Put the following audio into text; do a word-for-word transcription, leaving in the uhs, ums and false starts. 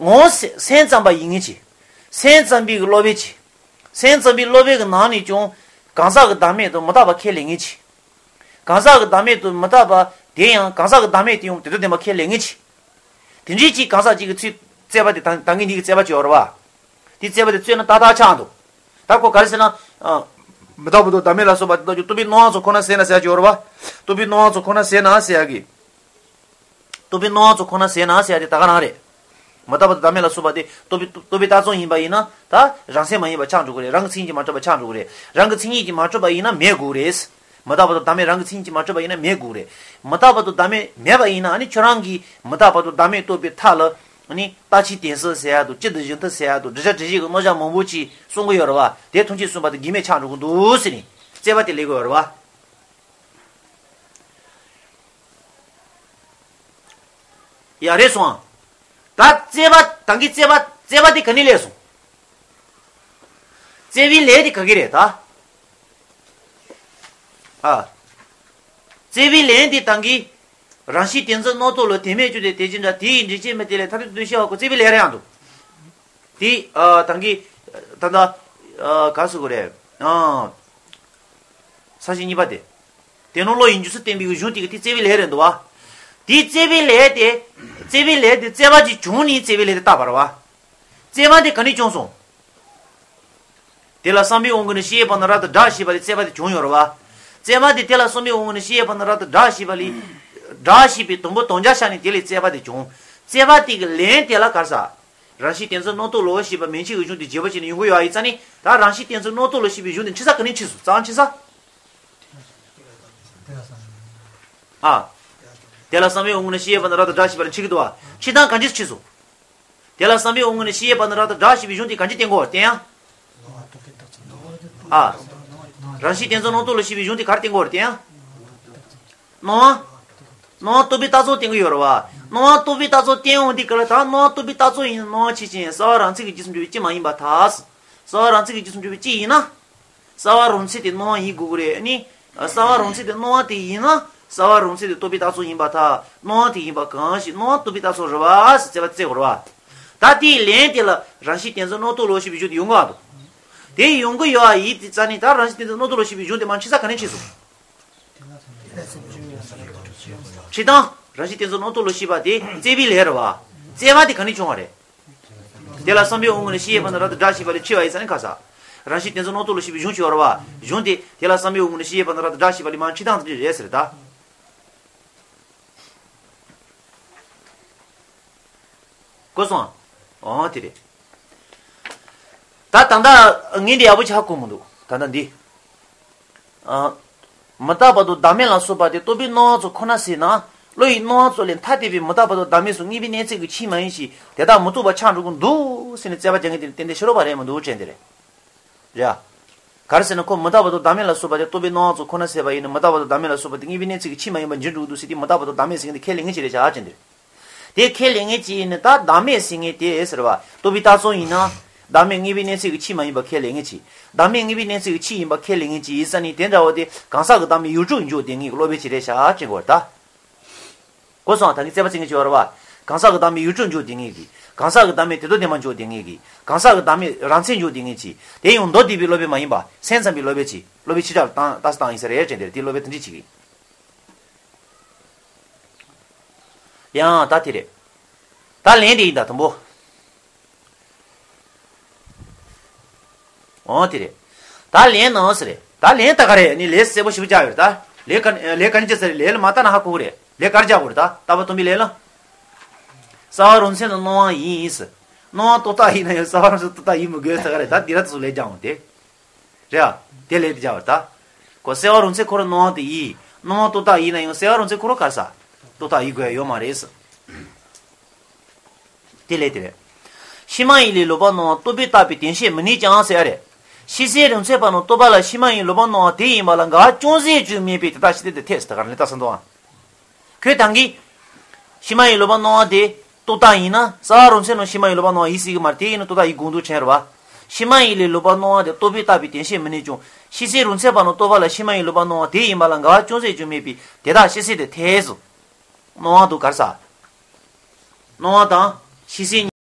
ངོ་སེ་སེམས་ཙམ་པ་ཡིན་ངེས་ཀྱི། སེམས་ཙམ་པའི་གི་སློབ་དཔོན་གྱི། སེམས་ཙམ་པའི་སློབ་དཔོན་གྱི་ནང་ནས་ཀྱང་། གང་ཟག་གི་བདག་མེད་དུ་མི་རྟག་པ་ཁས་ལེན་ངེས་ཀྱི། གང་ཟག་གི་བདག་མེད་དུ་མི་རྟག་པ་དེ་ཡང་གང་ཟག་གི་བདག་མེད་དེ་ཡང་དེ་དོན་བདེན་པ་ཁས་ལེན་ངེས་ཀྱི། དེ་འདྲའི་ཅིག་གང་ཟག་ཅིག་གི་ཚུལ་རྩོད་པ་དེ་ད་ད་གིན་འདི་གི་རྩོད་པ་ཅིག་ཡོད་རེད་བ། དེ་རྩོད་པ་དེ་རྩོད་ན་ཏག་ཏག་ཆགས་འདུག་ད་ཁོ་ག་རེ་ཟེར་ན། ཨ། མི་རྟག་པ་དང་བདག་མེད་ལ་སོགས་པ་དེ་དག་ཀྱང་རྟོག་པའི་སྣང་བ་ཚོ་ཁོ་ན་ཟེར་ན་ཟེར་ཡ་ཅིག་ཡོད་རེད་བ། རྟོག་པའི་སྣང་བ་ཚོ་ཁོ་ན་ཟེར་ན་ཟེར་ཡ་གི། རྟོག་པའི་སྣང་བ་ཚོ་ཁོ་ན་ཟེར་ན་ཟེར་ཡ་དེ་ད་ག་རང་རེད། མི་རྟག་པ་དང་བདག་མེད་ལ་སོགས་པ་དེ་རྟོག་པའི་རྟོག་པའི་རྟགས་ཚང་ཡིན་པ་ཡིན་ན་ད་རང་མཚན་མ་ཡིན་པ་ཆགས་འགྲོ་གི་རེད། རང་གི་མཚན་ཉིད་ཀྱིས་མ་གྲུབ་པ་ཆགས་འགྲོ་གི་རེད། རང་གི་མཚན་ཉིད་ཀྱིས་མ་གྲུབ་པ་ཡིན་ན་མེད་དགོས་རེད། མི་རྟག་པ་དང་བདག་མེད་རང་གི་མཚན་ཉིད་ཀྱིས་མ་གྲུབ་པ་ཡིན་ན་མེད་དགོས་རེད། མི་རྟག་པ་དང་བདག་མེད་མེད་པ་ཡིན་ན་ཨ་ནི་ཁྱོད་རང་གིས་མི་རྟག་པ་དང་བདག་མེད་རྟོགས་པའི་ཐབས་ལ་ཨ་ནི་རྟག་ཆོས་དོན་གསུམ་ཟེར་ཡ་དང་སྤྱི་དང་གཞན་དུ་ཟེར་ཡ་དང་བསྒྲུབ་བྱ་སྒྲུབ་བྱེད་ཀྱི་རྣམ་གཞག་མང་པོ་ཅིག་གསུང་གི་ཡོད་རེད་བ། དེ་ཐམས་ཅད་གསུངས་པ་དེ་འགལ་མེད་ཆགས་འགྲོ་གི་འདུག་ཟེར་ནས་རྩོད་པ་དེ་སླེབས་ཀྱི་ཡོད་རེད་བ། ཡ་རེད་སོང་ཨ། ད་རྩོད་པ་ད་གིན་རྩོད་པ་རྩོད་པ་དེ་ག་ནས་སླེབས་སོང་། རྩོད་པའི་ལན་དེ་ག་གི་རེད་ད། ཨ། རྩོད་པའི་ལན་དེ་ད་གིན། རང་བཞིན་དོན་གསུམ་རྣམ་རྟོག་ལ། དོན་མེད་བཅོམ་ལྡན་འདས་ཀྱིས་འདྲ། དེ་ཡི་འགྲེལ་བྱེད་མི་དེ་ལས། ཐ་དད་དུ་ཤེས་པ་གོ། རྩོད་པའི་ལན་རེད་ཡང་འདུག་དེ་ཨ་ད་གིན། ད་ལྟ་ཨ་ག་ཟེར་དགོས་རེད། ཨ། ས་བཅད་གཉིས་པ་དེ། དེ་ནི་བློ་ཡི་འཇུག་ཚུལ་བསྟན་པའི་གཞུང་དེ་གི་དེ་རྩོད་པའི་ལན་རེད་འདུག་བ། དེ་རྩོད་པའི་ལན་དེ། རྩོད་པའི་ལན་དེ་རྩོད་པ་ཅིག་བྱུང་ནས་རྩོད་པའི་ལན་དེ་བཏགས་པ་རེད་བ། རྩོད་པ་དེ་ག་ནས་བྱུང་སོང་། དེ་ལ་བསམ་པའི་དབང་གིས་ནི་ཕྱི་ཡི་བར་ན་རབ་ཏུ་བསྒྲགས་ཞེས་པ་ལས་རྩོད་པ་དེ་བྱུང་ཡོད་རེད་བ། རྩོད་པ་དེ་དེ་ལ་བསམ་པའི་དབང་གིས་ནི་ཕྱི་ཡི་བར་ན་རབ་ཏུ་བསྒྲགས་ཞེས་པ་ལས། བསྒྲགས་ཞེས་པའི་དང་པོ་དམ་བཅའ་བཞག་ནས་དེ་ལས་རྩོད་པ་དེ་བྱུང་། རྩོད་པ་དེ་གི་ལན་དེ་ལ་ག་རེ་ཟེར། རང་བཞིན་དོན་གསུམ་རྣམ་རྟོག་ལ་ཞེས་པ་མན་ཆད་ཀྱི་གཞུང་དེ་རྒྱས་པར་བྱས་ནས་ཡོང་གི་ཡོད་པ་ཡིན་ཙང་ནི། ད་རང་བཞིན་དོན་གསུམ་རྣམ་རྟོག་ལ་ཞེས་པའི་གཞུང་དེ་འཁྲུལ་ས་ག་ནས་འཁྲུལ་སོང་། རྩ་བ་འཁྲུལ་ས། ཨ། དེ་ལ་བསམ་པའི་དབང་གིས་ནི་ཕྱི་ཡི་བར་ན་རབ་ཏུ་བསྒྲགས་ཞེས་པ་ལས་འཁྲུལ་གྱི་འདུག་བ། འཁྲུལ་སྟངས་གང་ཅིར་འཁྲུལ་སོང་། དེ་ལ་བསམ་པའི་དབང་གིས་ནི་ཕྱི་ཡི་བར་ན་རབ་ཏུ་བསྒྲགས་ཞེས་པའི་གཞུང་དེ་གང་ཅིར་བསྟན་གྱི་ཡོད་བསྟན་ཡ། ཨ། རང་བཞིན་དོན་གསུམ་རྣམ་རྟོག་ལ་ཞེས་པའི་གཞུང་དེ་ག་རེ་བསྟན་གྱི་ཡོད་བསྟན་ཡ། སྣང་བ། སྣང་བ་རྟོག་པའི་རྟགས་ཚང་བསྟན་གྱི་ཡོད་རེད་བ། སྣང་བ་རྟོག་པའི་རྟགས་ཚང་བསྟན་འོང་དུས་ག་ལ་ད་སྣང་བ་རྟོག་པའི་རྟགས་ཚང་ཡིན་ན་སྣང་བ་ཆོས་ཅན། གསལ་བ་རང་མཚན་གྱི་རྗེས་སུ་འཇུག་པའི་སྤྱི་མ་ཡིན་པར་ཐལ། གསལ་བ་རང་མཚན་གྱི་རྗེས་སུ་འཇུག་པའི་སྤྱི་ཡིན་ན། གསལ་བ་རང་མཚན་དེ་སྣང་བ་ཡིན་དགོས་ཀྱི་རེད་ནི། གསལ་བ་རང་མཚན་དེ་སྣང་བ་དེ་ཡིན་ན། གསལ་བ་རང་མཚན་དེ་རྟོག་པའི་རྟགས་ཚང་ཡིན་པར་ཐལ། སྣང་བ་དེ་ཡིན་པ་གང་ཞིག་སྣང་བ་རྟོག་པའི་རྟགས་ཚང་རེད་བ་ཟེར་རྩོད་པ་རྩོད་དགོས་རེད་བ། ད་དེའི་ལན་དེ་ལ་རང་བཞིན་དོན་གསུམ་རྣམ་རྟོག་ལ་ཞེས་པའི་གཞུང་དེ་ཡོང་གི་འདུག་དེ་ཡོང་གི་ཡོད་པ་ཡིན་དུས་ཙ་ནི་ད་རང་བཞིན་དོན་གསུམ་རྣམ་རྟོག་ལ་ཞེས་པའི་གཞུང་དེ་མར་འཁྲུལ་ས་ག་ནས་འཁྲུལ་སོང་། འཁྲུལ་སྟངས་རང་བཞིན་དོན་གསུམ་རྣམ་རྟོག་ལ་ཞེས་པ་དེ་རྩོད་པའི་ལན་རེད་བ། རྩོད་པ་དེ་ག་ནས་བྱུང་བ་རེད། དེ་ལ་བསམ་པའི་དབང་གིས་ནི་ཕྱི་ཡི་བར་ན་རབ་ཏུ་བསྒྲགས་ཞེས་པ་ལས་འཁྲུལ་བ་ཡིན་ཙང་ནི་ག་རེ་ཟེར། རང་བཞིན་དོན་གསུམ་རྣམ་རྟོག་ལ་ཞེས་པའི་གཞུང་ཅིག་ཡོད་རེད་བ། གཞུང་དེ་དེ་ལ་བསམ་པའི་དབང་གིས་ནི་ཕྱི་ཡི་བར་ན་རབ་ཏུ་བསྒྲགས་ཞེས་པ་ལས་མར་འཁྲུལ་སྟངས་དེ་འདྲ་རེད་ཟེར་ད། གོ་སོང་ཨ། འོ་དེ་རེད། ད་ད་ལྟ་ངས་འདི་ཡག་པོ་ཆགས་གོ་མི་འདུག་ད་ལྟ་འདི། ཨ། མི་རྟག་པ་དང་བདག་མེད་ལ་སོགས་པ་དེ་རྟོག་པའི་སྣང་བ་ཚོ་ཁོ་ན་ཟེར་ན། བློ་ཡི་སྣང་བ་ཚོ་ལས་ཐ་དད་པའི་མི་རྟག་པ་དང་བདག་མེད་སོགས་དངོས་པོའི་གནས་ཚུལ་གྱི་ཆོས་མ་ཡིན་ཞིང་དེ་དག་མི་རྟོག་པར་ཆགས་འགྲོ་གི་འདུག་ཟེར་ནས་རྩོད་པ་རྒྱག་མཁན་དེ་ནི་ཏན་ཏན་ཕྱི་རོལ་པ་རེད་མི་འདུག་དྲན་དེ་རེད། རེད་ཨ། ག་རེ་ཟེར་ན་ཁོ་མི་རྟག་པ་དང་བདག་མེད་ལ་སོགས་པ་དེ་རྟོག་པའི་སྣང་བ་ཚོ་ཁོ་ན་ཟེར་བ་ཡིན་ན་མི་རྟག་པ་དང་བདག་མེད་ལ་སོགས་པ་དེ་དངོས་པོའི་གནས་ཚུལ་གྱི་ཆོས་མ་ཡིན་པར་འགྱུར་འགྲོ་གི་འདུག་ཟེར་དུས་མི་རྟག་པ་དང་བདག་མེད་ཟེར་མཁན་དེ་ཁས་ལེན་མཁན་ཅིག་རེད་བྱ་ཅན་དེ། དེ་ཁས་ལེན་མཁན་ཅིག་ཡིན་ན་ད་བདག་མེད་ཟེར་མཁན་དེ་ཟེར་བ་རྟོག་པའི་རྟགས་ཚང་ཡིན་ན། བདག་མེད་དངོས་པོའི་གནས་ཚུལ་གྱི་ཆོས་མ་ཡིན་པ་ཁས་ལེན་མཁན་ཅིག་བདག་མེད་དངོས་པོའི་གནས་ཚུལ་གྱི་ཆོས་ཡིན་པ་ཁས་ལེན་མཁན་ཅིག་ཡིན་ཙང་ནི་དེ་འདྲ་བ་དེ་གང་ཟག་གི་བདག་མེད་ཡོངས་གྲུབ་འཇོག་བསྡད་མཁན་གྱི་སློབ་དཔོན་ཅིག་རེད་བྱ་ཅན་དགོས་རེད་ད། གོ་སོང་ཨ། ད་གིན་རྩོད་པ་རྩོད་མཁན་ཅིག་ཡོད་རེད་བ། གང་ཟག་གི་བདག་མེད་ཡོངས་གྲུབ་འཇོག་བསྡད་མཁན་གྱི། གང་ཟག་གི་བདག་མེད་དེ་དོན་བདེན་པར་འཇོག་བསྡད་མཁན་གྱི། གང་ཟག་གི་བདག་མེད་རང་མཚན་འཇོག་བསྡད་མཁན་ཅིག་དེ་ཡང་མདོ་སྡེ་པའི་སློབ་དཔོན་མ་ཡིན་པ་སེམས་ཙམ་པའི་སློབ་དཔོན་ཅིག་སློབ་དཔོན་ཕྱི་དྲགས་ལ་བཏང་བཏགས་སུ་བཏང་ཡིན་ས་རེད་དྲན་དེར་དེ་སློབ་དཔོན་དེ་འདྲ་ཅིག་གིས། ཡང་ད་དེ་རེད། ད་ལན་དེ་ཡིན་ད་དང་པོ། འོ་དེ་རེད། ད་ལན་ནང་ཟེར་རེད། ད་ལན་ད་ག་རེད་ནི་ལན་གསལ་པོ་ཞིག་བྱ་ཡོད་རེད་ད། ལན་ག་ལན་ག་ནི་ཅི་ཟེར་ལན་ལ་མ་ལྟ་ན་ཧ་གོ་གི་རེད། ལན་ག་རེ་རྒྱག་དགོས་རེད་ད། ལྟ་བ་སྟོན་པའི་ལན་ལ། གསལ་བ་རང་མཚན་ནི་སྣང་བ་ཡིན་ཟེར། སྣང་བ་རྟོག་བཏགས་ཡིན་ན་ཡང་གསལ་བ་རང་མཚན་རྟོག་བཏགས་ཡིན་མི་དགོས་ཟེར་ག་རེད་ད་འདི་ར་དེ་ཚོ་ལན་རྒྱག་འོང་དེ། རེད་ཨ། དེ་ལས་དེ་བྱ་བར་ད། ཁོ་གསལ་བ་རང་མཚན་ཁོ་རང་སྣང་བ་དེ་ཡིན། སྣང་བ་རྟོག་བཏགས་ཡིན་ན་ཡང་གསལ་བ་རང་མཚན་ཁོ་རང་ག་རེ་ཟ། རྟོག་བཏགས་ཡིན་དགོས་ཡ་ཡོད་མ་རེད་ཟེར། དེ་ལས་དེ་རེད། ཕྱི་མ་ཡིན་ལས་ལོག་པར་སྣང་བ་རྟོག་པས་བཏགས་པའི་དོན་བཤད་མི་ནུས་ཀྱང་ཟེར་ཡ་རེད། ཕྱི་གསལ་རང་མཚན་པ་རྣམས་རྟོག་པ་ལ་ཕྱི་མ་ཡིན་ལོག་པར་སྣང་བ་དེ་ཡིན་པ་ལ་འགལ་བ་ཅུང་ཟད་ཀྱང་མེད་པས་དེ་དག་ཕྱི་གསལ་དུ་འཐད་ཟེར་ད་ག་རང་ལས་ལྟ་ས་འདུག་ཨ། ཁོས་ད་གིན། ཕྱི་མ་ཡིན་ལོག་པར་སྣང་བ་དེ་རྟོག་བཏགས་ཡིན་ན་གསལ་བ་རང་མཚན་རྣམས་ཕྱི་མ་ཡིན་ལོག་པར་སྣང་བ་ཡིན་སྲིད་ཀྱི་མ་རེད་དེ་ཡིན་ན་རྟོག་བཏགས་ཡིན་དགོས་འདུག་དྲན་རེད་བ། ཕྱི་མ་ཡིན་ལས་ལོག་པར་སྣང་བ་དེ་རྟོག་པས་བཏགས་པའི་དོན་བཤད་མི་ནུས་ཀྱང་ཕྱི་གསལ་རང་མཚན་པ་རྣམས་རྟོག་པ་ལ་ཕྱི་མ་ཡིན་ལོག་པར་སྣང་བ་དེ་ཡིན་པ་ལ་འགལ་བ་ཅུང་ཟད་ཀྱང་མེད་པས་དེ་དག་ཕྱི་གསལ་དུ་འཐད་ཟེར། སྣང་བ་དང་ག་རེ་ཟ། སྣང་བ་དང་ཕྱི་གསལ་གཉིས།